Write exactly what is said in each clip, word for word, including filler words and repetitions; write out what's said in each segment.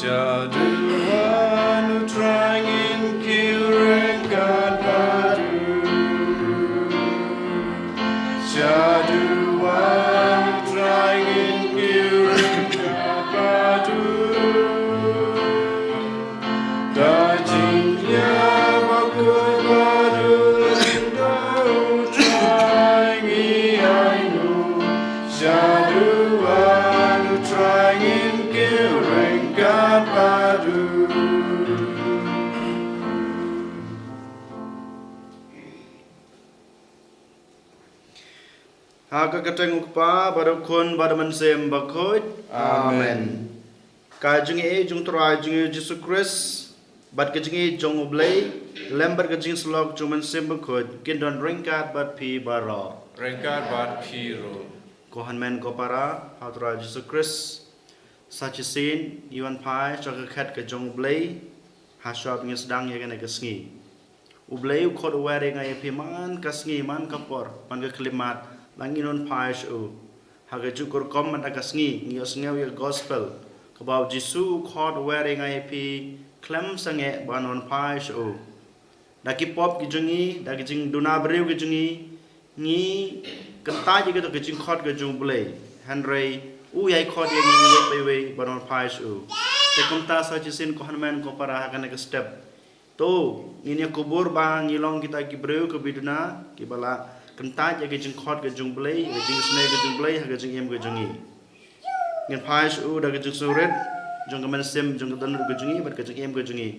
Shaduan u Trai ngin kiew ryngkat bad u. Shaduan u Trai ngin kiew ryngkat bad u. Da jingkiew bakut bad u, da u Trai ngi ainguh. Shaduan u Trai ngin kiew ryngkat bad u. Ha ka kyrteng u Kpa, bad u Khun, bad u Mynsiem Bakhuid. Amen. Amen. Ka jingïeit jong u Trai jong ngi Jisu Khrist, bad ka jingïeit jong U Blei, lem bad ka jingïasyllok jong u Mynsiem Bakhuid, kin don ryngkat bad phi baroh. Ryngkat bad phi ruh. Ko hynmen ko para ha u Trai Jisu Khrist, sa shisien ngi wan phai sha ka khet ka jong U Blei, ha shwa ba ngin sdang ïa kane ka sngi. U Blei u khot u wer ïa nga ïa phi man ka sngi, man ka por, man ka khyllipmat, ba ngin wan phai sha u. Ha kajuh ka rukom mynta ka sngi, ngi ïohsngew ïa ka gospel, kaba u Jisu u khot u wer ïa nga ïa phi khlem sangeh ban wan phai sha u. Da ki pop ki jong ngi, da ki jingduna briew ki jong ngi, ngi kyntait ïa kito ki jingkhot ki jong U Blei. Hynrei u ïai khot ïa ngi iwei pa iwei ban wan phai sha u. Te kumta sa shisien ko hynmen ko para ha kane ka step, to ngin ïa kubur ba ngi long kita ki briew kiba duna, kiba la kyntait ïa ki jingkhot ki jong U Blei, ïa ki jingisynei ki jong U Blei ha ki jingim ki jong ngi. Ngin phai sha u da ka jingsngewrit jong ka mynsiem, jong ka dohnud ka jong ngi bad ka jingim ka jong ngi.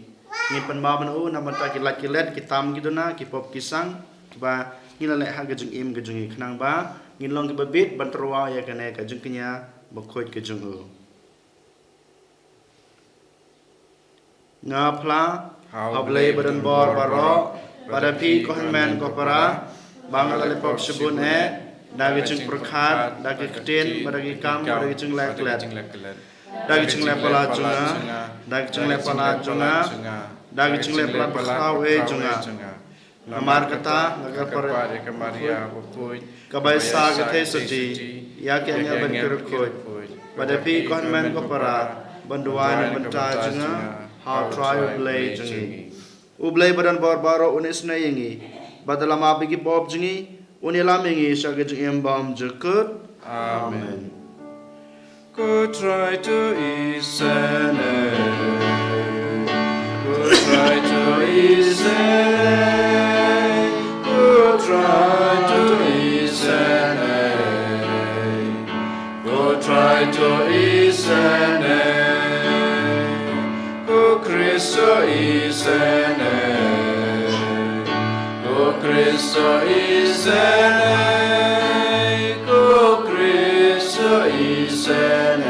Ngin pynbna ban u na ka bynta ki lait ki let, ki tam ki duna, ki pop ki sang, kiba ngin la leh ha ka jingim ka jong ngi, khnang ba ngin long kiba bit ban tyrwa ïa kane ka jingkñia bakhuid ka jong u. Nga phla ha U Blei badonbor baroh, bad ha phi ko hynmen ko para, ba nga la leh pop shibun eh, da ka jingpyrkhat, da ka ktien, bad da ki kam, bad da ka jingleh klet. Da ka jingleh palat jong nga, da ka jingleh palat jong nga, da ka jingleh palat bakhraw eh jong nga. Namar kata nga kyrpad ïa ka Maria bakhuid, kaba ïa sa ka theisotti ïa ki angel bad ki riewkhuid, bad ïa phi ko hynmen ko para, ban duwai na ka bynta jong nga ha U Trai U Blei jong ngi. U Blei badonbor baroh un isynei ïa ngi, bad da la map ïa ki pop jong ngi, un ïalam ïa ngi sha ka jingim bymjukut. Kut. Amen. Ko Trai to isynei. Ko Trai to isynei. Ko Trai to isynei. Ko Trai to isynei. Ko Khrist to isynei. Ko Khrist to isynei. Ko Khrist to isynei.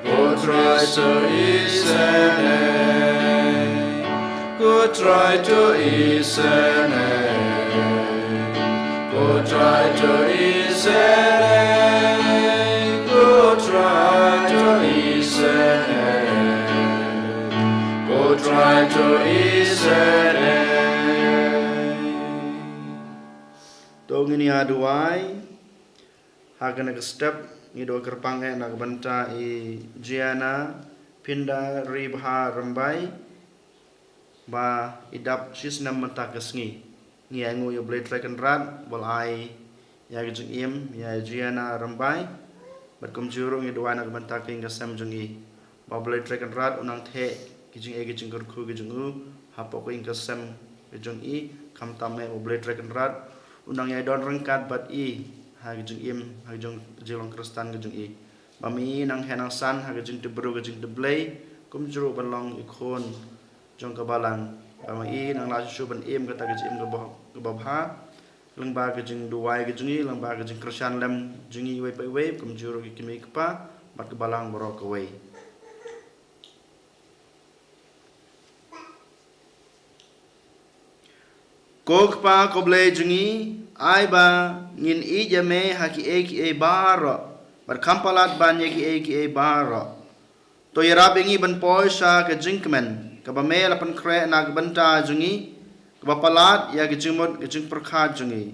Ko Trai to isynei. Ko Trai to isynei. Ko Trai to isynei. Ko Trai to isynei. Ko Trai to isynei. To ngin ïa duwai. Ha kane ka step ngi duh kyrpang eh na ka bynta i Gianna Pinda Ribha Rymbai, ba i dap shi snem mynta ka sngi. Ngi ainguh ïa U Blei Trai Kynrad ba u la ai ïa ka jingim ïa i Gianna Rymbai. Bad kumjuh ruh ngi duwai na ka bynta ka ïing ka sem jong i, ba U Blei Trai Kynrad un nang theh ki jingeh ki jingkyrkhu ki jong u hapoh ka ïing ka sem ka jong i, khamtam eh ba U Blei Trai Kynrad un nang ïai don ryngkat bad i ha ka jingim, ha ka jong, jinglong Khristan ka jong i. Ba ma i nang heh nang san ha ka jingtip briew ka jingtip Blei, kumjuh ruh ban long i khun jong ka balang. Ba ma i nang lah shuh shuh ban im kata ka jingim kaba, kaba bha, lyngba ka jingduwai ka jong i, lyngba ka jingkyrshan lem jong i iwei pa iwei, kumjuh ruh ki kmie ki kpa bad ka balang baroh kawei. Ko Kpa ko Blei jong ngi, ai ba ngin ïeit ïa me ha kiei kiei baroh, bad kham palat ban ïa kiei kiei baroh. To ïarap ïa ngi ban poi sha ka jingkmen kaba me la pynkhreh na ka bynta jong ngi, kaba palat ïa ka jingmut ka jingpyrkhat jong ngi.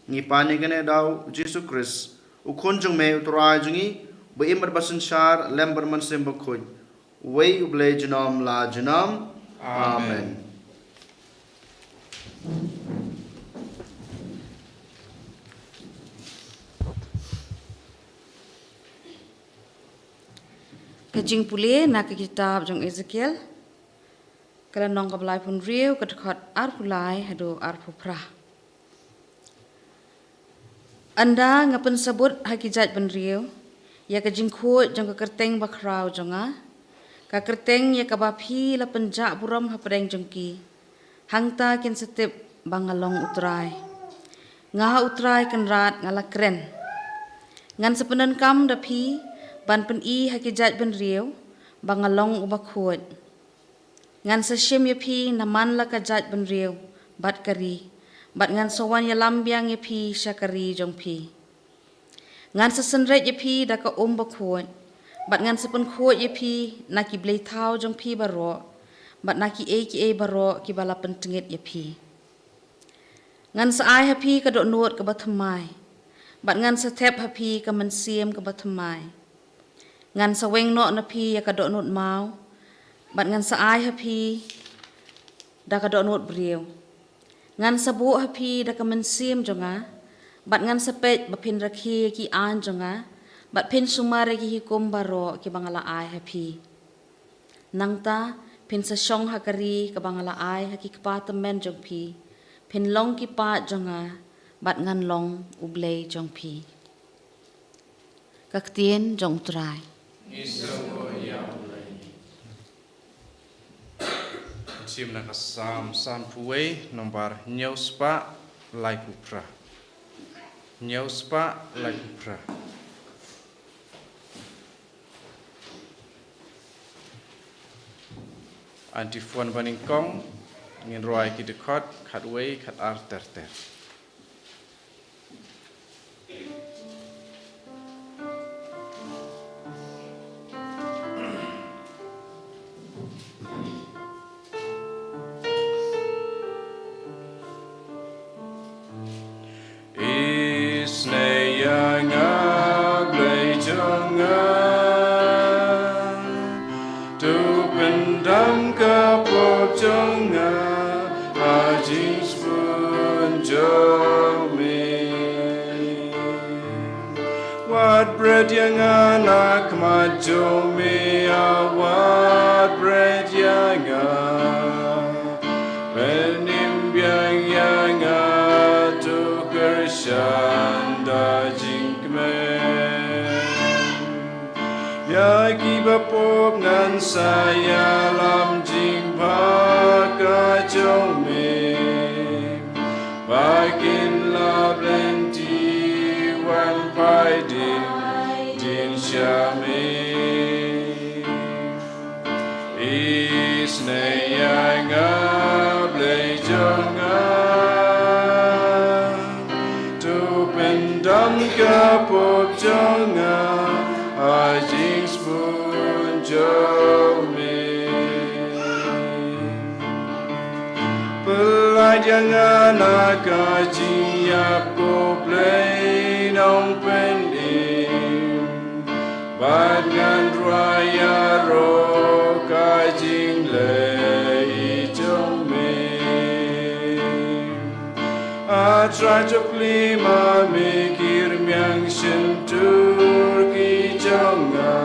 Ngi pan ïa kane da u Jisu Khrist, u Khun jong me, u Trai jong ngi, ba im bad ba synshar lem bad Mynsiem Bakhuid, uwei U Blei junom la junom. Amen. Amen. Ka jingpule na ka kitab jong Ezekiel, ka lynnong kaba laiphew hynriew, ka dkhot arphew lai haduh arphew phra. Ynda nga pynsabut ha ki jaid bynriew ïa ka jingkhuid jong ka kyrteng bakhraw jong nga, ka kyrteng ïa kaba phi la pynjah burom hapdeng jong ki, hangta kin sa tip ba nga long U Trai. Nga, U Trai Kynrad, nga la kren. Ngan sa pyndonkam da phi ban pyni ha ki jaid bynriew ba nga long uba khuid. Ngan sa shim ïa phi na man la ka jaid bynriew bad ka ri, bad ngan sa wan ïalam biang ïa phi sha ka ri jong phi. Ngan sa synreit ïa phi da ka um bakhuid, bad ngan sa pynkhuid ïa phi na ki blei thaw jong phi baroh, bad na kiei kiei baroh kiba la pyntngit ïa phi. Ngan sa ai ha phi ka dohnud kaba thymmai, bad ngan sa thep ha phi ka mynsiem kaba thymmai. Ngan sa weng noh na phi ïa ka dohnud maw, bad ngan sa ai ha phi da ka dohnud briew. Ngan sa buh ha phi da ka mynsiem jong nga, bad ngan sa peit ba phin rakhe ïa ki aiñ jong nga, bad phin sumar ïa ki hukum baroh kiba nga la ai ha phi. Nangta phin sa shong ha ka ri kaba nga la ai ha ki kpa tymmen jong phi. Phin long ki paid jong nga, bad ngan long U Blei jong phi. Ka ktien jong U Trai. Ngi sngewbha ïa U Blei. Shim na ka Salm sanphew wei, nombar hynñiew spah laiphew phra. Hynñiew spah laiphew phra. Antiphon banyngkong, ngin rwai ki dkhot khatwei, khatar ter ter. Isynei ïa nga, Blei jong nga, to pyndam ka pop jong nga ha jingsbun jong me. Wad bret ïa nga na khmat jong me, ah, wad bret ïa nga. Pynim biang ïa nga, to kyrshan da jingkmen. Ïa kiba pop ngan sa ïalam jingbha ka jong me, ba kin lap lynti wan phai dien dien sha me. Isynei ïa nga, Blei jong nga, to pyndam ka pop jong nga ha jingsbun jong me. Pyllait ïa nga na ka jingïap, ko Blei Nongpynim, bad ngan rwai ïaroh ka jingleh jong me. Ah Trai, to plie ma me ki rmiang shyntur ki jong nga,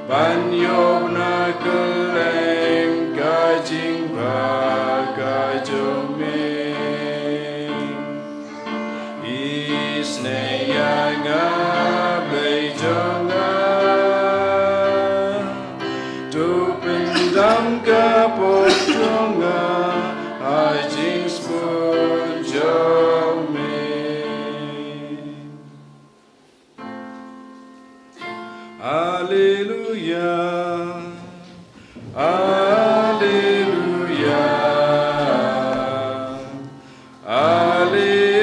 ban ïoh na kylleng ka jingbha ka jong me. Isynei ïa nga, Blei jong nga, to pyndam ka pop jong nga ha jingsbun jong me. Alleluia, alleluia, alleluia.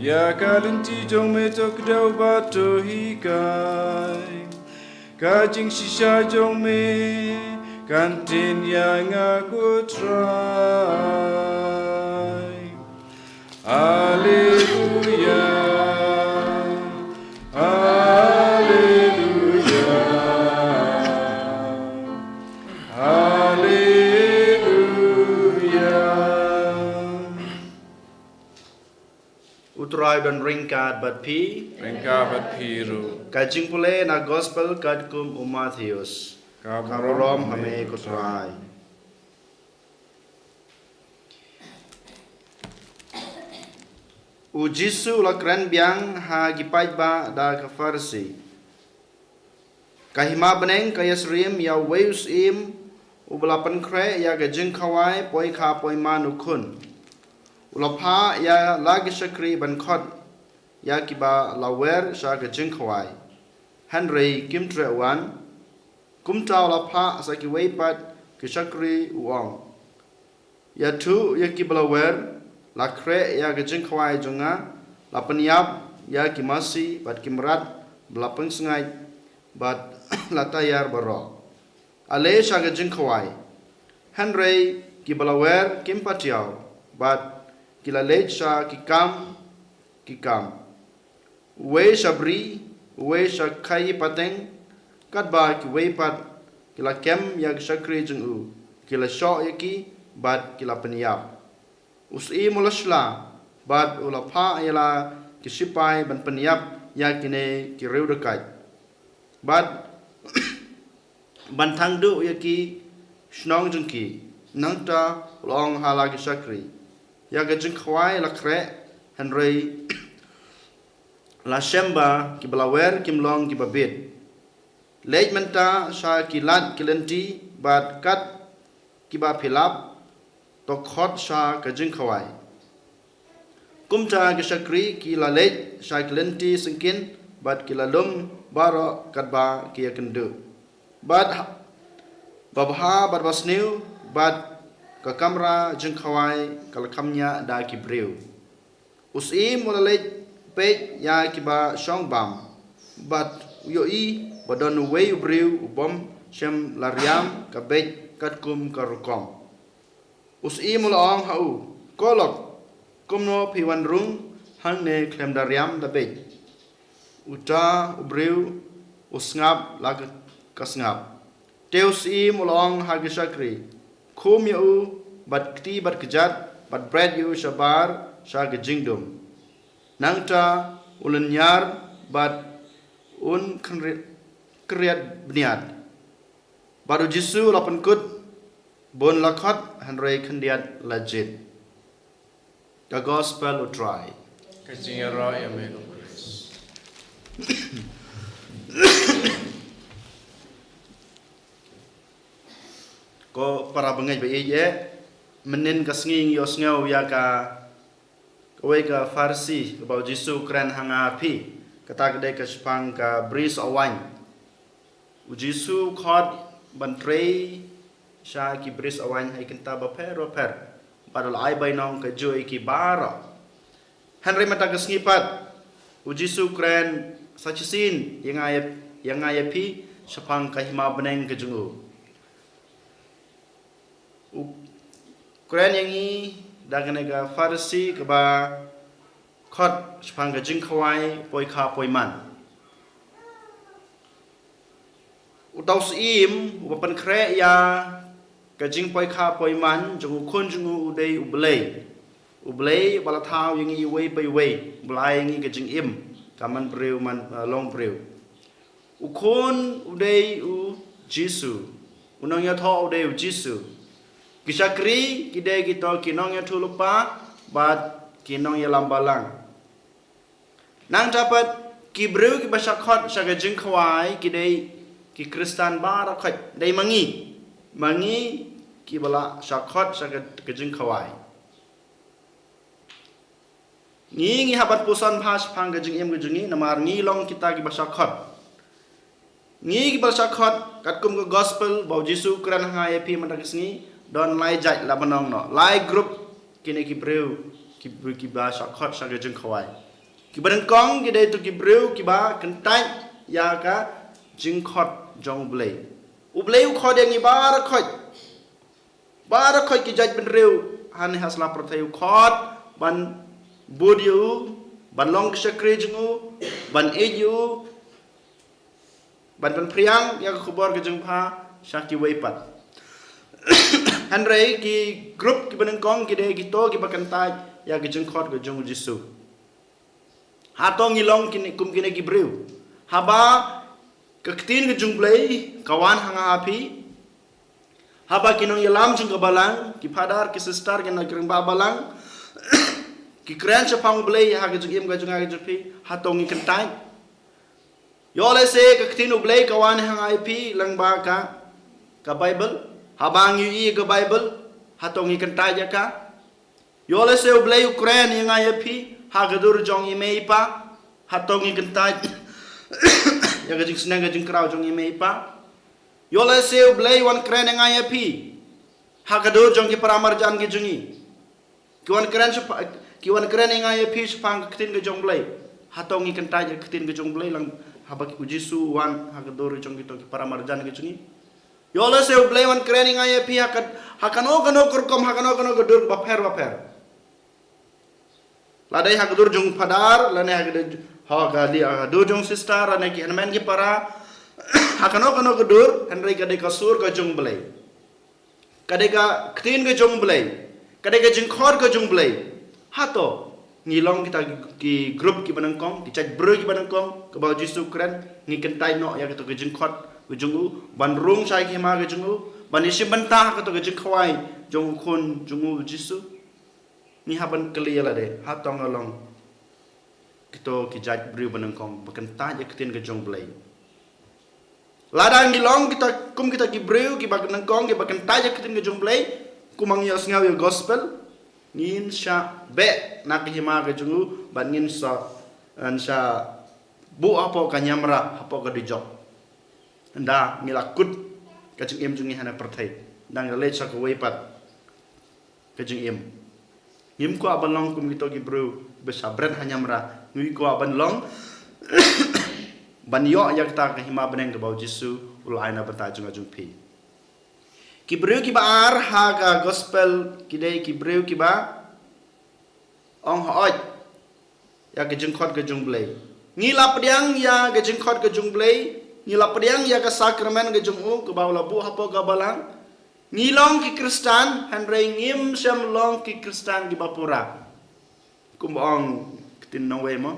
Ïa ka lynti jong me to kdew bad to hikai, ka jingshisha jong me kan tien ïa nga, ko Trai. Alleluia. Alleluia. Alleluia. U Trai don ryngkat bad phi. Ryngkat bad phi ruh. Ka jingpule na gospel katkum u Mathaios. Ka burom ha me ko Trai. U Jisu u la kren biang ha ki paidbah da ka Pharisi. Ka hima bneng ka ïasyriem ïa uwei u syiem uba la pynkhreh ïa ka jingkhawai poi kha poi man u khun. U la phah ïa la ki shakri ban khot ïa kiba la wer sha ka jingkhawai. Hynrei kim treh wan. Kumta u la phah sa kiwei pat ki shakri u ong, ïathuh ïa kiba la wer, la khreh ïa ka jingkhawai jong nga, la pynïap ïa ki masi bad ki mrad ba la pynsngaid bad la taiar baroh. Ale sha ka jingkhawai. Hynrei kiba la wer kim patiaw bad ki la leit sha ki kam ki kam. Uwei sha bri, uwei sha khaïi pateng, katba kiwei pat ki la kem ïa ki shakri jong u, ki la shoh ïa ki bad ki la pynïap. U syiem u la shla bad u la phah ïa la ki shipai ban pynïap ïa kine ki riewdakaid bad ban thang duh ïa ki shnong jong ki. Nangta u la ong ha la ki shakri, ïa ka jingkhawai la khreh, hynrei la shem ba kiba la wer kim long kiba bit. Leit mynta sha ki lad ki lynti bad kat kiba phi lap, to khot sha ka jingkhawai. Kumta ki shakri ki la leit sha ki lynti syngkien bad ki la lum baroh katba ki ïakynduh. Bad ha-, babha bad basniew bad ka kamra jingkhawai ka la kham ñiah da ki briew. U syiem u la leit peit ïa kiba shong bam. Bad u ïohi ba don uwei u briew u bym shym la riam ka beit katkum ka rukom. U syiem u la ong ha u, ko lok, kumno phi wan rung hangne khlem da riam da beit? Uta u briew u sngap la ka, ka sngap. Te u syiem u la ong ha ki shakri, khum ïa u bad kti bad kjat bad bret ïa u shabar sha ka jingdum. Nangta u lynñiar bad un kynriat, kynriat bniat. Bad u Jisu u la pynkut, bun la khot, hynrei khyndiat la jied. Ka Gospel u Trai. Ka jingïaroh ïa me ko Khrist. Ko para bangeit ba ïeit, mynnin ka sngi ngi ïohsngew ïa ka, kawei ka Pharisi kaba u Jisu u kren ha nga ha phi, kata ka dei ka shaphang ka bris awaiñ. U Jisu u khot ban trei sha ki bris awaiñ ha ki kynta bapher bapher. Bad u la ai bainong kajuh ïa ki baroh. Hynrei mynta ka sngi pat, u Jisu u kren sa shisien ïa nga ïa, ïa nga ïa phi shaphang ka hima bneng ka jong u. U kren ïa ngi da kane ka Pharisi kaba khot shaphang ka jingkhawai poi kha poi man. Uta u syiem uba pynkhreh ïa ka jingpoi kha poi man jong u khun jong u u dei U Blei. U Blei ba la thaw ïa ngi iwei pa iwei, ba la ai ïa ngi ka jingim, ka man briew man, eh, long briew. U khun u dei u Jisu. U nongïathoh u dei u Jisu. Ki shakri ki dei kito ki nongïathuhlypa bad ki nongïalam balang. Nangta pat ki briew kiba shah khot sha ka jingkhawai ki dei ki Khristan baroh khoit, dei ma ngi. Ma ngi kiba la shah khot sha ka, ka jingkhawai. Ngi, ngi hap ban puson bha shaphang ka jingim ka jong ngi, namar ngi long kita kiba shah khot. Ngi kiba shah khot, katkum ka Gospel ba u Jisu u kren ha nga ïa phi mynta ka sngi, don lai jait la ba nong noh, lai group kine ki briew, ki, kiba shah khot sha ka jingkhawai. Kiba nyngkong ki dei to ki briew kiba kyntait ïa ka jingkhot jong U Blei. U Blei u khot ïa ngi baroh khoit. Baroh khoit ki jaitbynriew hangne ha sla pyrthei u khot ban bud ïa u, ban long ki shakri jong u, ban ïeit ïa u, ban pynphriang ïa ka khubor ka jingbha sha kiwei pat. Hynrei ki group kiba nyngkong ki dei kito kiba kyntait ïa ka jingkhot ka jong u Jisu. Hato ngi long kine, kum kine ki briew? Haba ka ktien ka jong u Blei ka wan ha nga ha phi, haba ki nongïalam jong ka balang, ki phadar, ki sister, ki nongkren ba balang, ki kren shaphang u Blei ha ka jingim ka jong nga ka jong phi, hato ngi kyntait? Ïoh lehse ka ktien u Blei ka wan ha nga ha phi lyngba ka, ka Bible. Haba ngi ïohi ka Bible, hato ngi kyntait ïa ka? Ïoh lehse u Blei u kren ïa nga ïa phi ha ka dur jong i mei i pa, hato ngi kyntait ïa ka jingsneng ka jingkraw jong i mei i pa? Ïoh lehse u Blei u wan kren ïa nga ïa phi ha ka dur jong ki para marjan ki jong ngi, ki wan kren shaphang, ki wan kren ïa nga ïa phi shaphang ka ktien ka jong u Blei, hato ngi kyntait ïa ka ktien ka jong u Blei lang haba u Jisu u wan ha ka dur jong kito ki para marjan ki jong ngi? Ïoh lehse u Blei u wan kren ïa nga ïa phi ha ka, ha kano kano ka rukom, ha kano kano ka dur bapher bapher. Lada ha ka dur jong phadar, lane ha ka dur, ha ka di, ha ka dur jong sister, lane ki hynmen ki para, ha kano kano ka dur, hynrei ka dei ka sur ka jong u Blei, ka dei ka ktien ka jong u Blei, ka dei ka jingkhot ka jong u Blei. Hato ngi long kita ki, ki group kiba nyngkong, ki jait briew kiba nyngkong kaba u Jisu u kren, ngi kyntait noh ïa kato ka jingkhot ka jong u, ban rung sha ki hima ka jong u, ban ïashim bynta ha kato ka jingkhawai jong u khun jong u Jisu? Ngi hap ban kylli ïa lade, hato nga long kito ki jait briew ba nyngkong ba kyntait ïa ka ktien ka jong u Blei? Lada ngi long kita, kum kita ki briew kiba nyngkong kiba kyntait ïa ka ktien ka jong u Blei, kum ngi ïohsngew ïa ka gospel, ngin shah beh na ka hima ka jong u, bad ngin shah, ngin shah buh hapoh ka niamra, hapoh ka dujok. Ynda ngi la kut ka jingim jong ngi ha kane ka pyrthei, ynda ngi la leit sha kawei pat ka jingim. Ngim kwah ban long kum kito ki briew ba shah bret ha niamra. Ngi kwah ban long, ban ïoh ïa kata ka hima bneng kaba u Jisu u la ai na ka bynta jong nga jong phi. Ki briew kiba ar ha ka gospel ki dei ki briew kiba ong hooid ïa ka jingkhot ka jong u Blei. Ngi la pdiang ïa ka jingkhot ka jong u Blei, ngi la pdiang ïa ka sakramen ka jong u kaba u la buh hapoh ka balang. Ngi long ki Khristan, hynrei ngim shym long ki Khristan kiba pura. Kumba ong ka ktien nongwei mo,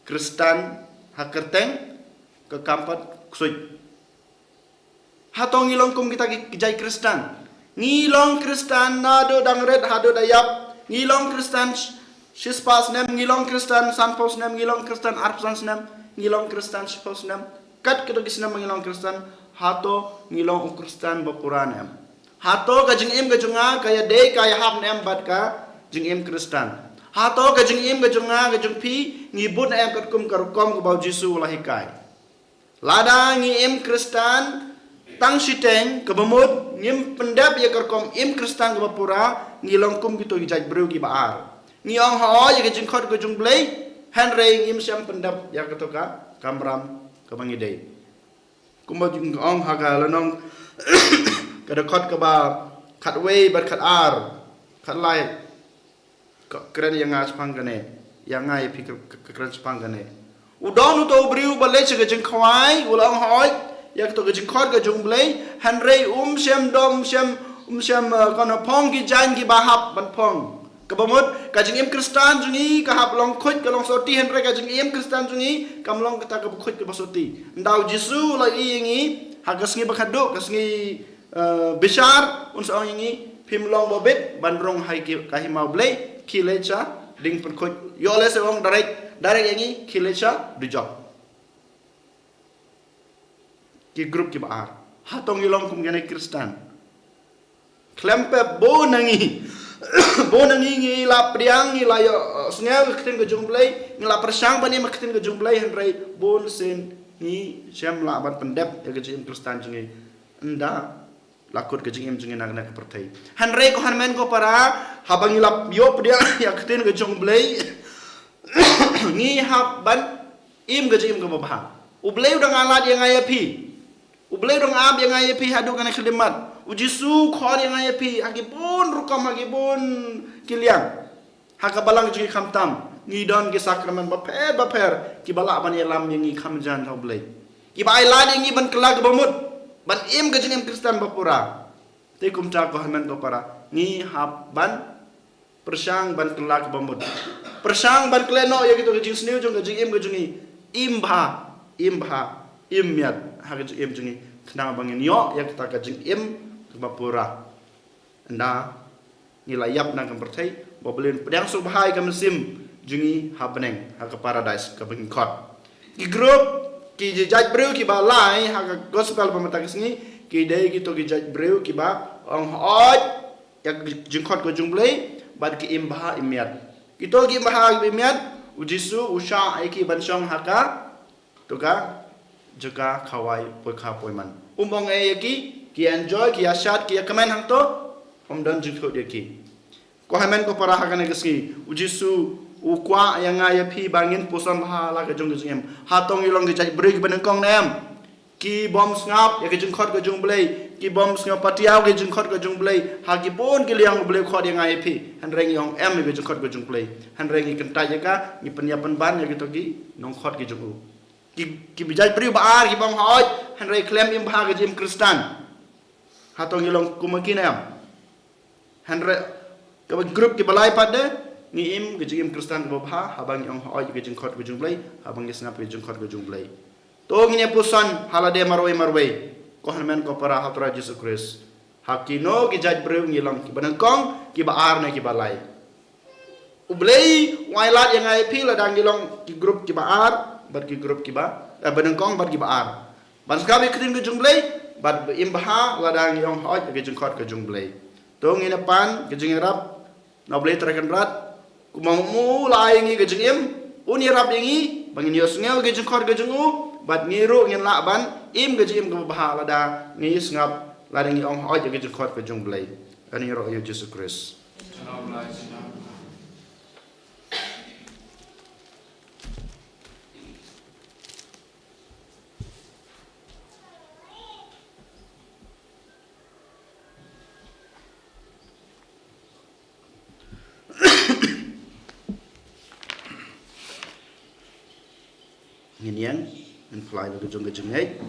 Khristan ha kyrteng, ka kam pat ksuid. Hato ngi long kum kita ki, ki jait Khristan? Ngi long Khristan naduh dang rit haduh da ïap. Ngi long Khristan sh-, shispah snem, ngi long Khristan sanphew snem, ngi long Khristan arphew san snem, ngi long Khristan shiphew snem. Kat kito ki snem ba ngi long Khristan, hato ngi long u Khristan ba pura ne em? Hato ka jingim ka jong nga ka ïadei, ka ïahap ne em bad ka jingim Khristan? Hato ka jingim ka jong nga ka jong phi ngi bud ne em katkum ka rukom kaba u Jisu u la hikai? Lada ngi im Khristan tang shiteng, kaba mut ngim pyndep ïa ka rukom im Khristan kaba pura, ngi long kum kito ki jait briew kiba ar. Ngi ong hooid ïa ka jingkhot ka jong u Blei, hynrei ngim shym pyndep ïa kato ka kamram kaba ngi dei. Kumba jong ong ha ka lynnong, ka dkhot kaba khatwei bad khatar, khatlai. Ka kren ïa nga shaphang kane, ïa nga ïa phi ka, ka, ka kren shaphang kane. U don uto u briew ba leit sha ka jingkhawai, u la ong hooid ïa kato ka jingkhot ka jong u Blei, hynrei um shym don, um shym, um shym, eh, kano phong ki jaiñ kiba hap ban phong. Kaba mut ka jingim Khristan jong ngi ka hap long khuid, ka long soti, hynrei ka jingim Khristan jong ngi kam long kata kaba khuid kaba soti. Ynda u Jisu u la ïohi ïa ngi ha ka sngi ba khatduh, ka sngi eh, bishar, un sa ong ïa ngi, phim long ba bit ban rung ha ki, ka hima u Blei, khie leit sha ding pynkhuid. Ïoh lehse u ong direct, direct ïa ngi, khie leit sha dujok. Ki group kiba ar. Hato ngi long kum kine ki Khristan? Khlem pep bun na ngi, bun na ngi ngi la pdiang, ngi la ïoh, eh, sngew ka ktien ka jong u Blei, ngi la pyrshang ban im ka ktien ka jong u Blei, hynrei bun sien ngi shym lah ban pyndep ïa ka jingim Khristan jong ngi. Ynda la kut ka jingim jong ngi na kane ka pyrthei. Hynrei ko hynmen ko para, haba ngi la ïoh pdiang ïa ka ktien ka jong u Blei, ngi hap ban im ka jingim kaba bha. U Blei u dang ailad ïa nga ïa phi. U Blei u dang ap ïa nga ïa phi haduh kane ka khyllipmat. U Jisu u khot ïa nga ïa phi ha ki bun rukom, ha ki bun ki liang. Ha ka balang jong ngi khamtam. Ngi don ki sakramen bapher bapher kiba lah ban ïalam ïa ngi kham jan ha U Blei, kiba ai lad ïa ngi ban kylla kaba mut, ban im ka jingim Khristan bapura. Te kumta ko hynmen ko para, ngi hap ban pyrshang ban kylla kaba mut, pyrshang ban klet noh ïa kito ki jingsniew jong ka jingim ka jong ngi. Im bha, im bha, im miat ha ka jingim jong ngi, khnang ba ngin ïoh ïa kata ka jingim kaba pura. Ynda ngi la ïap na ka pyrthei, ba U Blei un pdiang sngewbha ïa ka mynsiem jong ngi ha bneng, ha ka paradise kaba ngi khot. Ki group, ki jait briew kiba lai ha ka gospel ba mynta ka sngi, ki dei kito ki jait briew kiba ong hooid ïa ka jingkhot ka jong U Blei, bad ki im bha im miat. Kito ki im bha im miat, U Jisu u shah ïa ki ban shong ha ka, to ka jaka khawai poi kha poi man. Um ong ei ïa ki, ki enjoy, ki ïa shad, ki ïa kmen hangto, um don jingthut ïa ki. Ko hynmen ko para, ha kane ka sngi U Jisu u kwah ïa nga ïa phi ba ngin puson bha la ka jong ka jingim. Hato ngi long ki jait briew kiba nyngkong ne em, ki bym sngap ïa ka jingkhot ka jong U Blei, ki bym sngewpatiaw ka jingkhot ka jong U Blei? Ha ki bun ki liang U Blei u khot ïa nga ïa phi, hynrei ngi ong em ïa ka jingkhot ka jong U Blei, hynrei ngi kyntait ïa ka, ngi pynïap pynban ïa kito ki nongkhot ki jong u. Ki, ki jait briew ba ar kiba ong hooid, hynrei khlem im bha ka jingim Khristan. Hato ngi long kum ma ki ne em? Hynrei kaba group kiba lai pat de, ngi im ka jingim Khristan kaba bha haba ngi ong hooid ka jingkhot ka jong U Blei, haba ngi sngap ka jingkhot ka jong U Blei. To ngin ïa puson ha lade marwei marwei, ko hynmen ko para ha U Trai Jisu Khrist, ha kino ki jait briew ngi long, kiba nyngkong, kiba ar ne kiba lai. U Blei u ai lad ïa nga ïa phi lada ngi long ki group kiba ar bad ki group kiba, eh, ba nyngkong bad kiba ar, ban sngap ïa ka ktien ka jong U Blei, bad ba im bha lada ngi ong hooid ïa ka jingkhot ka jong U Blei. To ngin ïa pan ka jingïarap na U Blei Trai Kynrad, kumba u la ai ïa ngi ka jingim, un ïarap ïa ngi ba ngin ïohsngew ïa ka jingkhot ka jong u, bad ngi ruh ngin lah ban im ka jingim kaba bha lada ngi sngap, lada ngi ong hooid ïa ka jingkhot ka jong U Blei. Kane ruh ïa U Jisu Khrist. Ngin ïeng, ngin phla ïa la ka jong ka jingngeit.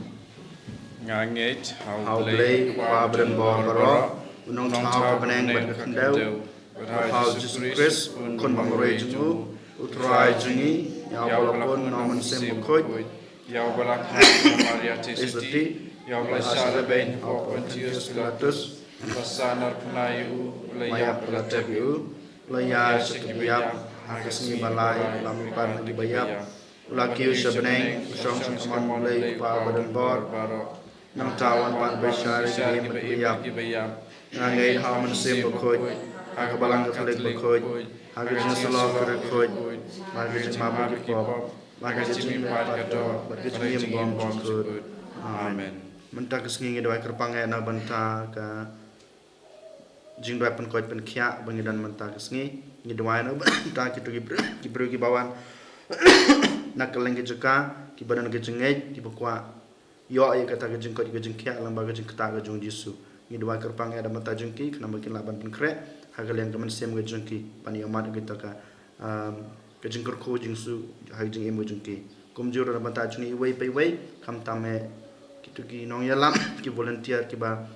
Nga ngeit ha U Blei, U Kpa badonbor baroh, U Nongthaw ka bneng bad ka khyndew, bad ha U Jisu Khrist, U Khun ba marwei jong u, U Trai jong ngi, ïa uba la pun na U Mynsiem Bakhuid, ïa uba la kha na Maria Theisotti, ïa uba la shah lehbeiñ hapoh Pontius Pilatus, la sahnarphna ïa u, la ïap bad la tep ïa u, la ïaid sha ki baïap, ha ka sngi ba lai u la mihpat na ki baïap, u la kiew sha bneng, u shong sha ka mon U Blei U Kpa badonbor. Nangta u wan pat bishar ïa ki baïap. Nga ngeit ha U Mynsiem Bakhuid, ha ka Balang Katholik bakhuid, ha ka jingïasyllok ka bakhuid, ha ka jingmap ki pop, ha ka jingmihpat ka doh, bad ka jingim bymjukut. Amen. Mynta ka sngi ngi duwai kyrpang ïa na ka bynta ka jingduwai pynkoit pynkhiah ba ngi don mynta ka sngi. Ngi duwai na ka bynta kito ki briew, ki briew kiba wan na kylleng ki jaka, kiba don ka jingngeit, kiba kwah ïoh ïa kata ka jingkoit ka jingkhiah lyngba ka jingktah ka jong U Jisu. Ngi duwai kyrpang ïa na ka bynta jong ki, khnang ba kin lah ban pynkhreh ha ka liang ka mynsiem ka jong ki, ban ïohmad ïa kata ka, um, ka jingkyrkhu jingsu ha ka jingim ka jong ki. Kumjuh ruh na ka bynta jong ngi iwei pa iwei, khamtam eh kito ki nongïalam, ki volunteer kiba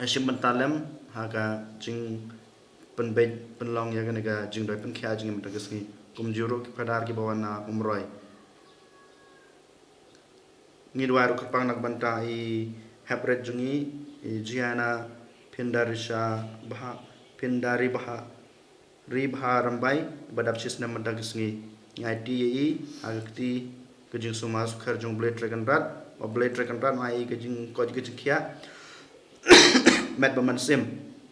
shim bynta lem ha ka jingpynbeit pynlong ïa kane ka jingduwai pynkhiah jingim mynta ka sngi. Kumjuh ruh ki phadar kiba wan na Umroi. Ngi duwai ruh kyrpang na ka bynta i heprit jong ngi, i Gianna Pyndarisha Bha, Pyndaribha, Ribha Rymbai, ba dap shisnem mynta ka sngi. Ngi aiti ïa i ha ka kti ka jingsumar sukher jong U Blei Trai Kynrad, ba U Blei Trai Kynrad un ai i ka jingkoit ka jingkhiah met bad mynsiem,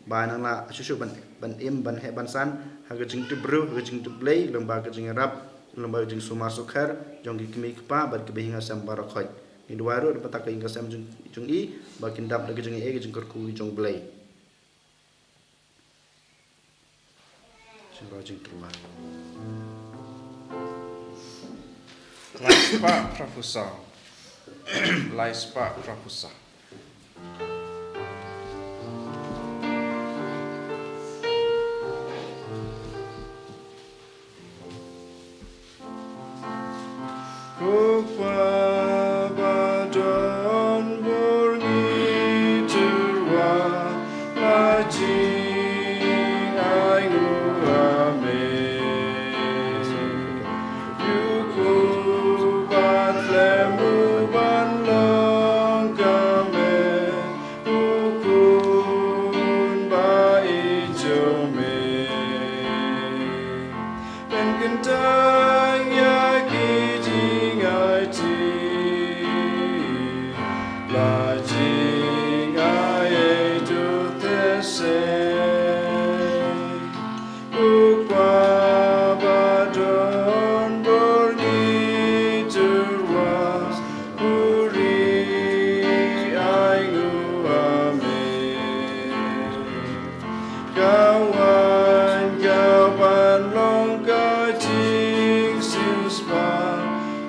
ba nang lah shuh shuh ban, ban im, ban heh ban san ha ka jingtip briew, ha ka jingtip Blei, lyngba ka jingïarap, lyngba ka jingsumar sukher jong ki kmie ki kpa bad ki bahaïing hasem baroh khoit. Ngi duwai ruh na ka bynta ka ïing ka sem jong, jong i, ba kin dap da ka jingaiei ka jingkyrkhu jong U Blei. Jingro jingtyrwa. Lai spah phra phew saw. Lai spah phra phew saw. Ko Kpa ba don bor, ngi tyrwa la jingainguh ha me. Ïa u khun ba khlem u ban long ka me, u khun ba ïeit jong me. Pynkyntang ïa ki jingaiti, la jingai ei tu te se. U Kpa ba don bor, ngi tyrwa u ri ainguh ha me. Ka wan ka ban long ka jingsiewspah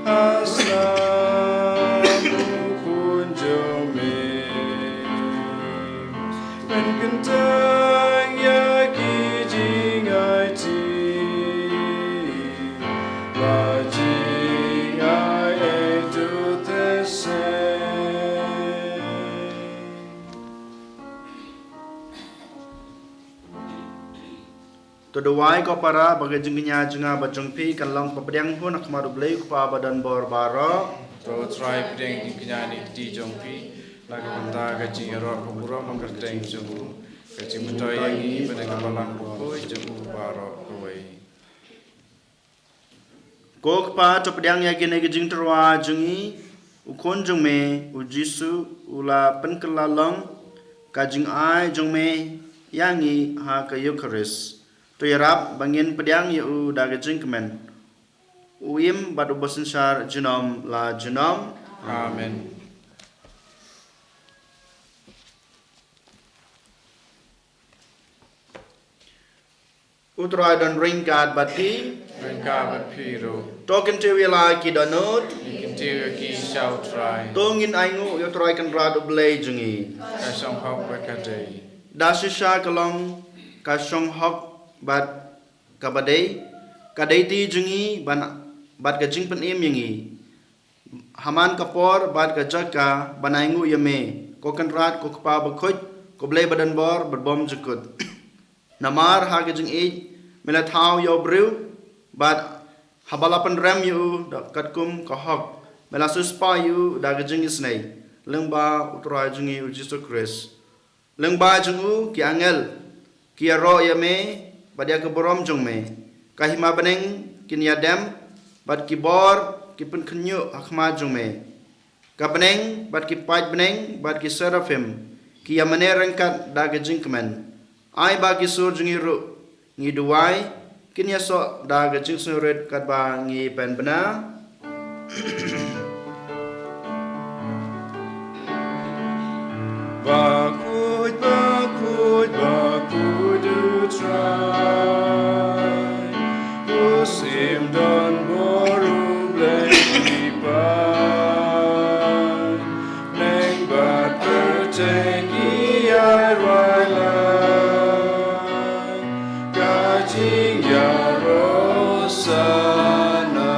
ha snam u khun jong me. Pynkyntang ïa ki jingaiti, la jingai ei tu te se. To duwai ko para, ba ka jingkñia jong nga bad jong phi kan long ka pdiang hun ha khmat U Blei U Kpa ba don bor baroh. To U Trai pdiang jingkñia ne kti jong phi na ka bynta ka jingïaroh ka burom ha ka kyrteng jong u, ka jingmyntoi ïa ngi bad ka balang bakhuid jong u baroh kawei. Ko Kpa, to pdiang ïa kine ki jingtyrwa jong ngi, u khun jong me u Jisu u la pynkylla long ka jingai jong me ïa ngi ha ka Eukharist. To ïarap ba ngin pdiang ïa u da ka jingkmen, u im bad uba synshar junom la junom. Amen. U Trai don ryngkat bad phi. Ryngkat bad phi ruh. To kyntiew ïa la ki dohnud. Ngi kyntiew ïa ki sha U Trai. To ngin ainguh ïa U Trai Kynrad U Blei jong ngi. Ka shong hok bad ka dei. Da shisha ka long ka shong hok bad kaba dei, ka dei ti jong ngi ban, bad ka jingpynim ïa ngi ha man ka por bad ka jaka ban ainguh ïa me, ko Kynrad, ko Kpa bakhuid, ko Blei ba don bor bad bymjukut. Namar ha ka jingïeit me la thaw ïa u briew, bad haba la pynrem ïa u da katkum ka hok, me la siewspah ïa u da ka jingisynei lyngba U Trai jong ngi U Jisu Khrist. Lyngba jong u ki angel ki ïaroh ïa me bad ïa ka burom jong me. Ka hima bneng kin ïadem, bad ki bor ki pynkhynñiuh ha khmat jong me. Ka bneng bad ki paid bneng bad ki seraphim ki ïamane ryngkat da ka jingkmen. Ai ba ki sur jong ngi ruh ngi duwai, kin ïasoh da ka jingsngewrit katba ngi pynbna. Bakhuid, bakhuid, bakhuid U Trai, u sim don bor, u Blei ki paidbah. Bneng bad pyrthei ki ïai rwai lang, ka jingïaroh Hosanna.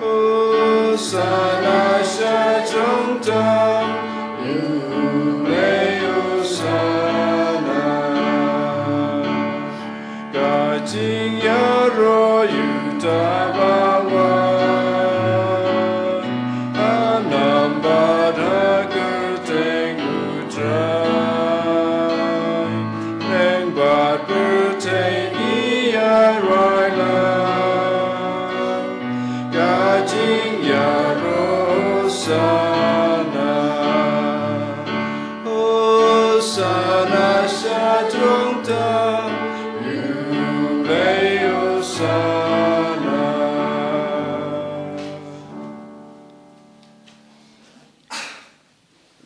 Hosanna sha jrong tam, ïa U Blei Hosanna. Ka jingïaroh ïa uta ba wan, ha nam bad ha kyrteng U Trai. Bneng bad pyrthei ki ïai rwai lang, ka jingïaroh Hosanna. Hosanna sha jrong tam, ïa U Blei Hosanna.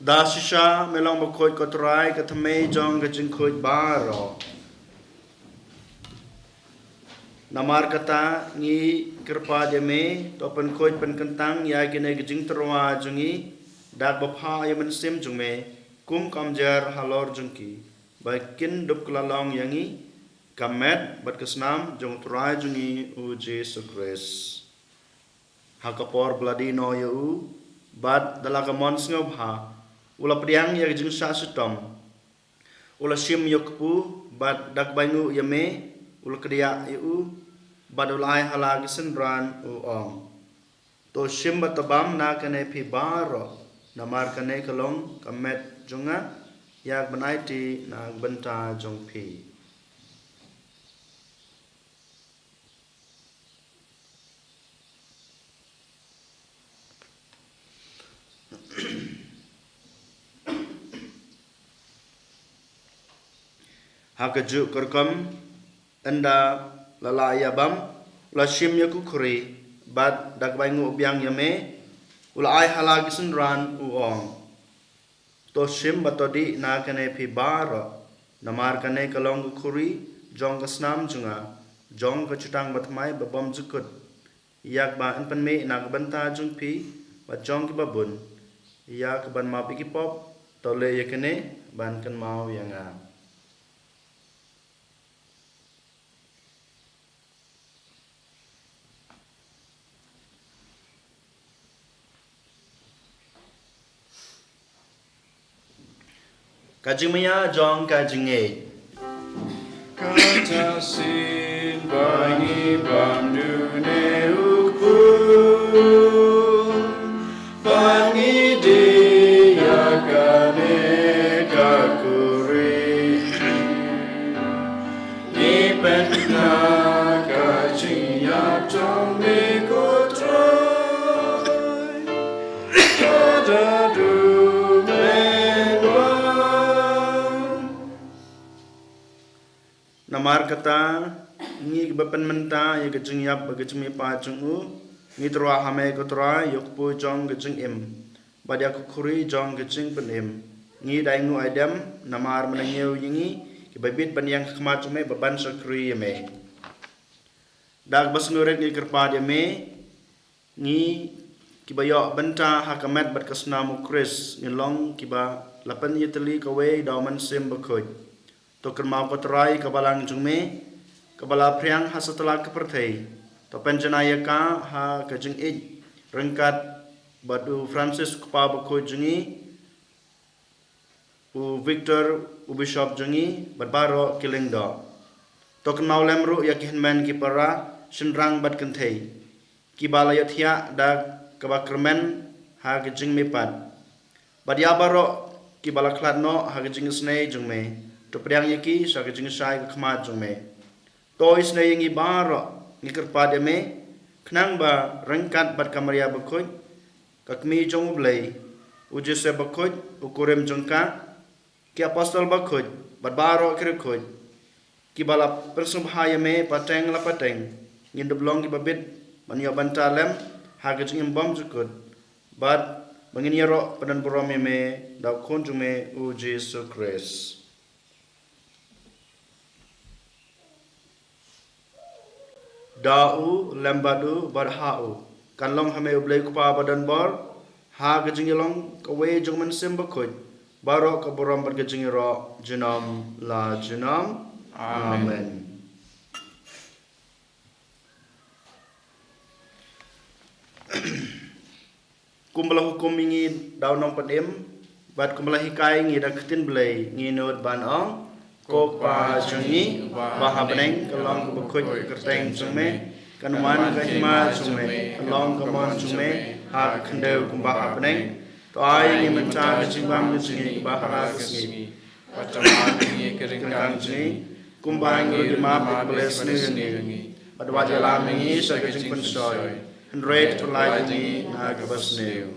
Da shisha me long bakhuid ko Trai, ka thymmei jong ka jingkhuid baroh. Namar kata ngi kyrpad ïa me, to pynkhuid pynkyntang ïa kine ki jingtyrwa jong ngi da kaba phah ïa u Mynsiem jong me, kum ka umjer halor jong ki, ba kin dup kylla long ïa ngi ka met bad ka snam jong U Trai jong ngi U Jisu Khrist. Ha ka por ba la die noh ïa u, bad da la ka mon sngewbha, u la pdiang ïa ka jingshah shitom. U la shim ïa u kpu, bad da kaba ainguh ïa me, u la kdiah ïa u, bad u la ai ha la ki synran u ong: To shim bad to bam na kane phi baroh, namar kane ka long ka met jong nga, ïa kaban aiti na ka bynta jong phi. Ha kajuh ka rukom, ynda la lah ïa bam, u la shim ïa ka khuri, bad da kaba ainguh biang ïa me, u la ai ha la ki synran u ong: To shim bad to dih na kane phi baroh, namar kane ka long ka khuri jong ka snam jong nga, jong ka jutang bathymmai babymjukut, ïa kaba yn pynmih na ka bynta jong phi bad jong kiba bun, ïa kaban map ïa ki pop. To leh ïa kane ban kynmaw ïa nga. Ka jingmaïa jong ka jingngeit. Kata shisien ba ngi bam dune u kpu, ba ngi dih ïa kane ka khuri, ngi pynbna ka jingïap jong me, ko Trai. Ko da du men wan. Namar kata, ngi kiba pynmynta ïa ka jingïap bad ka jingmihpat jong u, ngi tyrwa ha me, ko Trai, ïa u kpu jong ka jingim, bad ïa ka khuri jong ka jingpynim. Ngi da ainguh aidem namar me la ñiew ïa ngi kiba bit ban ïeng ha khmat jong me, ba ban shakri ïa me. Da kaba sngewrit ngi kyrpad ïa me, ngi kiba ïoh bynta ha ka met bad ka snam u Khrist, ngin long kiba la pynïatylli kawei da u Mynsiem Bakhuid. To kynmaw, ko Trai, ka balang jong me, kaba la phriang ha satlak ka pyrthei. To pynjanai ïa ka ha ka jingïeit ryngkat bad u Francis, u kpa bakhuid jong ngi, u Victor, u bishop jong ngi, bad baroh ki lyngdoh. To kynmaw lem ruh ïa ki hynmen ki para, shynrang bad kynthei, kiba la ïohthiah da kaba kyrmen ha ka jingmihpat. Bad ïa baroh kiba la khlad noh ha ka jingisynei jong me, to pdiang ïa ki sha ka jingshai ka khmat jong me. To isynei ïa ngi baroh, ngi kyrpad ïa me, khnang ba ryngkat bad ka Maria Bakhuid, ka Kmie jong u Blei, u Joseph Bakhuid, u kurim jong ka, ki apostol bakhuid, bad baroh ki riewkhuid, kiba la pynsngewbha ïa me pateng la pateng, ngin dup long kiba bit ban ïoh bynta lem ha ka jingim bymjukut, bad ba ngin ïaroh pyndonburom ïa me da u Khun jong me, u Jisu Khrist. Da u, lem bad u, bad ha u, kan long ha me, u Blei u Kpa badonbor, ha ka jingïalong kawei jong u Mynsiem Bakhuid, baroh ka burom bad ka jingïaroh junom la junom. Amen. Amen. Kumba la hukum ïa ngi da u Nongpynim, bad kumba la hikai ïa ngi da ka ktien Blei, ngi nud ban ong: Ko Kpa jong ngi, uba ha bneng, ka long kaba khuid ka kyrteng jong me, kan wan ka hima jong me, kan long ka mon jong me ha ka khyndew kumba ha bneng. To ai ïa ngi mynta ka jingbam ka jong ngi kaba ha ka sngi. Bad to map ïa ngi ki ryngkang jong ngi, kumba ngi ruh ngi map ïa kiba leh sniew ïa ngi. Bad wat ïalam ïa ngi sha ka jingpynshoi, hynrei to pynlait ïa ngi na kaba sniew.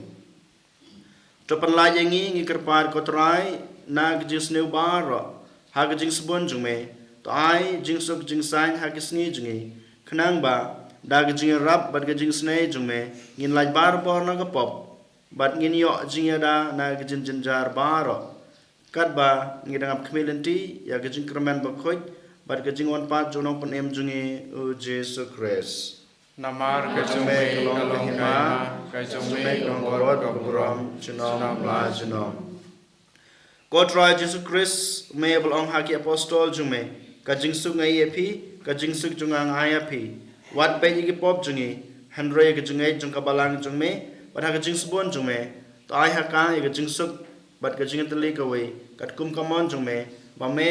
To pynlait ïa ngi, ngi kyrpad, ko Trai, na ka jingsniew baroh ha ka jingsbun jong me. To ai jingsuk jingsaiñ ha ki sngi jong ngi, khnang ba da ka jingïarap bad ka jingisynei jong me, ngin lait barabor na ka pop, bad ngin ïoh jingïada na ka jingjynjar baroh, katba ngi dang ap khmih lynti ïa ka jingkyrmen bakhuid bad ka jingwan pat jong u Nongpynim jong ngi, u Jisu Khrist. Namar ka jong me ka long ka hima, ka jong me ka long ka burom, junom la junom. Ko Trai Jisu Khrist, me ba la ong ha ki apostol jong me: Ka jingsuk nga ai ïa phi, ka jingsuk jong nga nga ai ïa phi. Wat peit ïa ki pop jong ngi, Hynrei ïa ka jingngeit jong ka balang jong me, bad ha ka jingsbun jong me, to ai ha ka ïa ka jingsuk bad ka jingïatylli kawei, katkum ka mon jong me, ba me,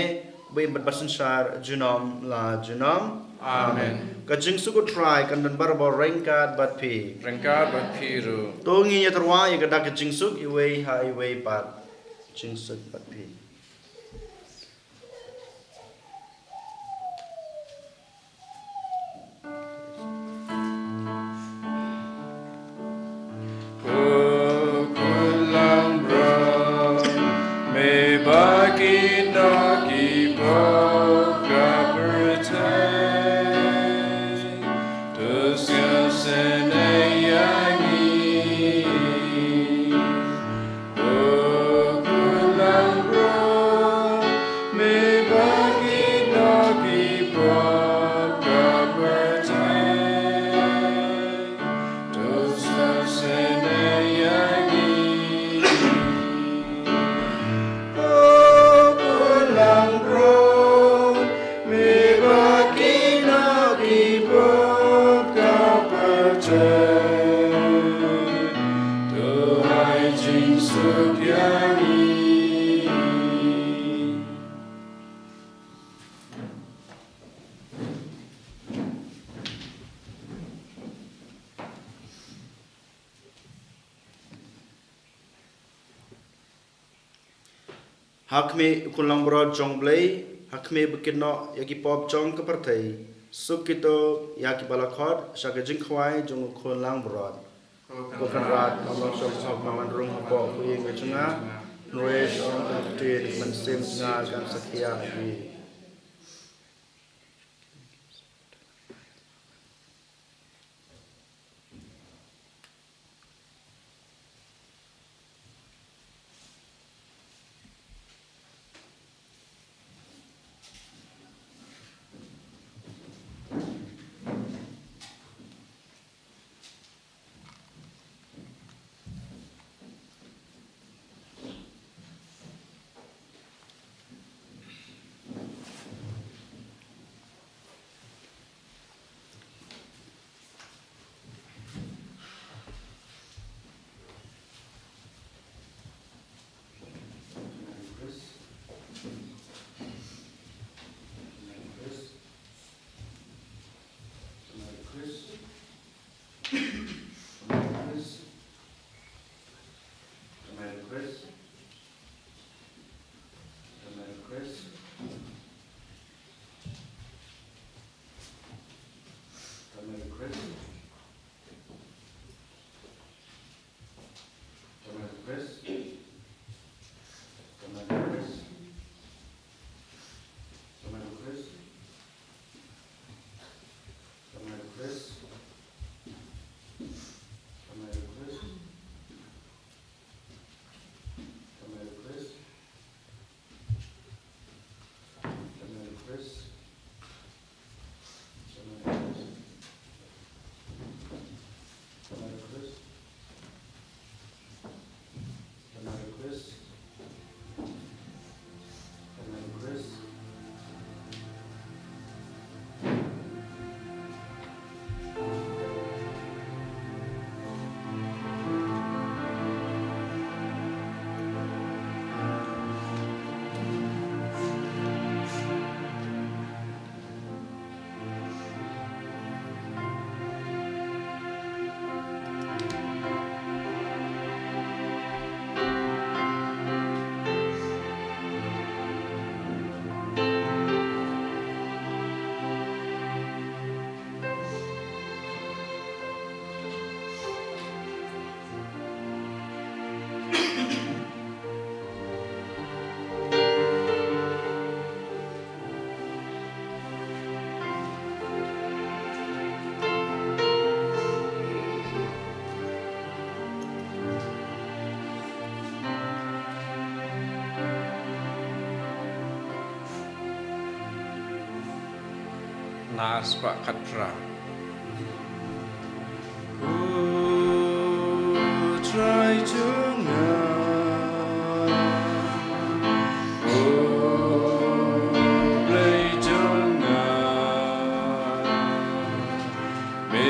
ba im bad ba synshar junom la junom. Amen. Ka jingsuk U Trai kan don barabor ryngkat bad phi. Ryngkat bad phi ruh. To ngin ïatyrwa ïa ka dak ka jingsuk iwei ha iwei pat. Jingsuk bad phi. Ko Khun Langbrot, me ba ki nongkynmaw ka pyrthei, to sngewsynei ïa ngi. Ko Khun Langbrot, me ba ki nongkynmaw ka pyrthei, to sngewsynei ïa ngi. Ko Khun Langbrot, me ba ki nongkynmaw ka pyrthei, to ai jingsuk ïa ngi. Ha khmih, Khun Langbrot jong U Blei, ha khmih ba kynnoh ïa ki pop jong ka pyrthei, suk kito ïa kiba la khot sha ka jingkhawai jong U Khun Langbrot. Ko Kynrad, ym long shong hok ba men rung hapoh ka ïing ka jong nga, hynrei sha ka ktien ka mynsiem jong nga kan sa khia ïa ki. Nai spah khatphra. Ko Trai jong nga, ko Blei jong nga, me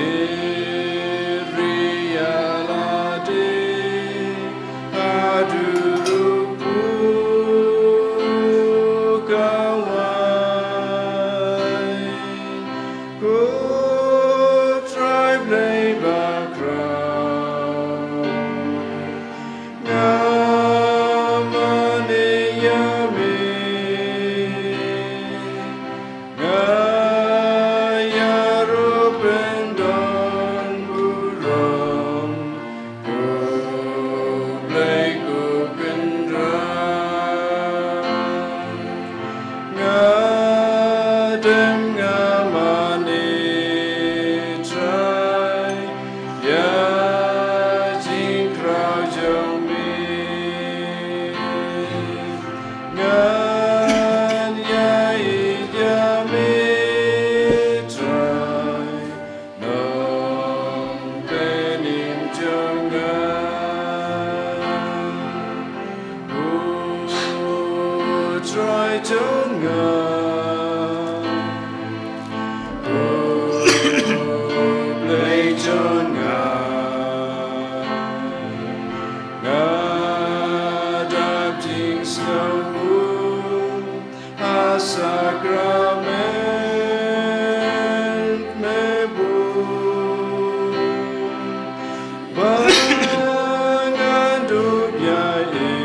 Jong nga, oh, Blei jong nga, nga dap jingsngew ha sakrament me bun. Ba ngan dup ïa i,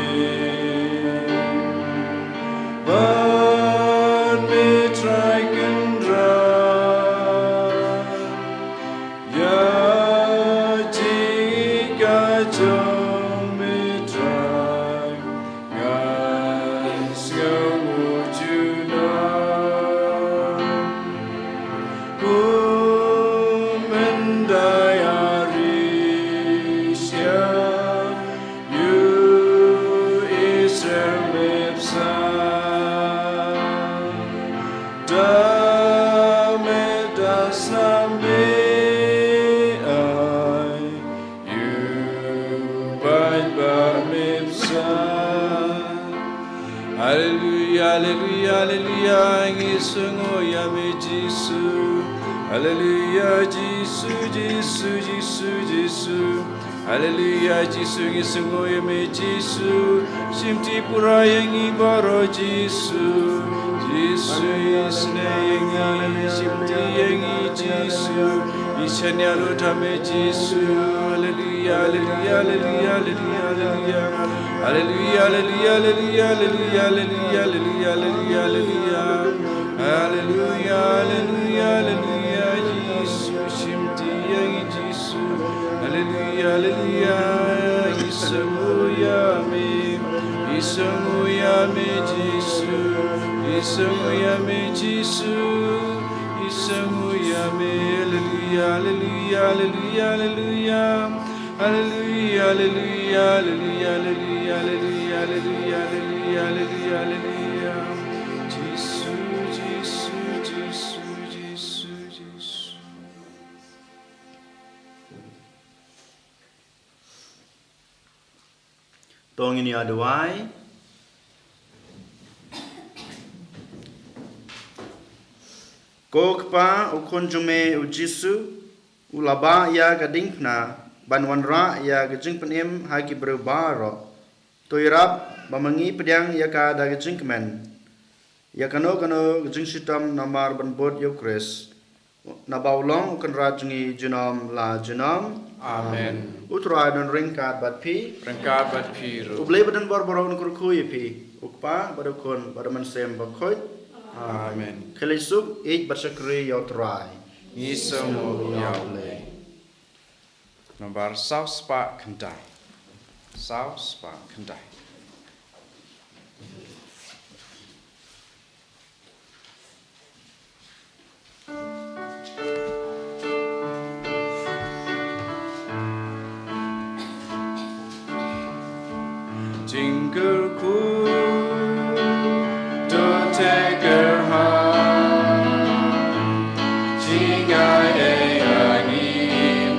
ban me trai kynrad ïa jingïeit ka jong me trai. Ngan sngew junom kum yn da ïa ri sha ïa u Israel me bsa. Da me da snam me ai ïa u paidbah me bsa. Haleluya, haleluya, haleluya, ngi sngew ïa me Jisu. Haleluya, Jisu, Jisu, Jisu, Jisu. Haleluya, Jisu, ngi sngew ïa me Jisu. Shimti pura ïa ngi baroh Jisu. Jisu, isynei ïa ngi, shimti ïa ngi Jisu. Isynei lut ha me Jisu. Haleluya, haleluya, haleluya, haleluya, haleluya. Haleluya, haleluya, haleluya, haleluya, haleluya, haleluya, haleluya. Haleluya, haleluya, haleluya, Jisu, shimti ïa ngi Jisu. Haleluya, haleluya, isynei ïa me, isynei ïa me Jisu, isynei ïa me Jisu, isynei ïa me. Haleluya, haleluya, haleluya, haleluya. Haleluya, haleluya, haleluya, haleluya, haleluya. Jisu, Jisu, Jisu, Jisu, Jisu. To ngin ïa duwai. Ko Kpa, u Khun jong me u Jisu u la bah ïa ka diengphna ban wanrah ïa ka jingpynim ha ki briew baroh. To ïarap ba ma ngi pdiang ïa ka da ka jingkmen ïa kano kano ka jingshitom namar ban bud ïa u Khrist, naba u long u Kynrad jong ngi junom la junom. Amen. U Trai un ryngkat bad phi. Ryngkat bad phi ruh. U Blei badonbor baroh un kyrkhu ïa phi, u Kpa bad u Khun bad u Mynsiem Bakhuid. Amen. Khublei shibun, ïeit bad shakri ïa u Trai. Ngi sngew ïa u Blei. Nombar saw spah khyndai. Saw spah khyndai. Jingkyrkhu to take her home. Jingai ei ani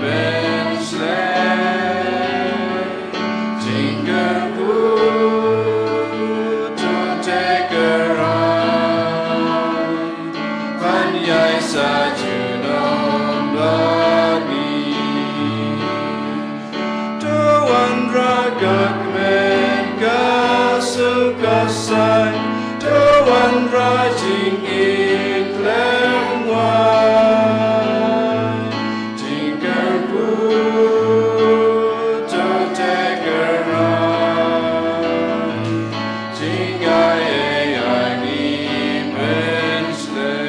ben sleh. Jingkyrkhu to take her home. Ban ïai sa junom bad ngi. To wanrah ka kmen ka suk ka saiñ, to wanrah jingïeit khlem wai. Jingkyrkhu to take her home. Jingai ei ani ben sleh.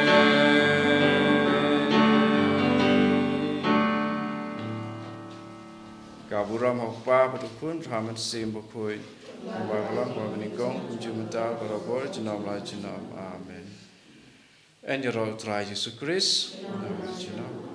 Ka burom ha u Kpa bad u Khun bad u Mynsiem Bakhuid. Kumba ka long, kumba ka nyngkong, kumjuh mynta, barabor, junom la junom. Amen. Yn ïaroh u Trai Jisu Khrist. Amen. Junom.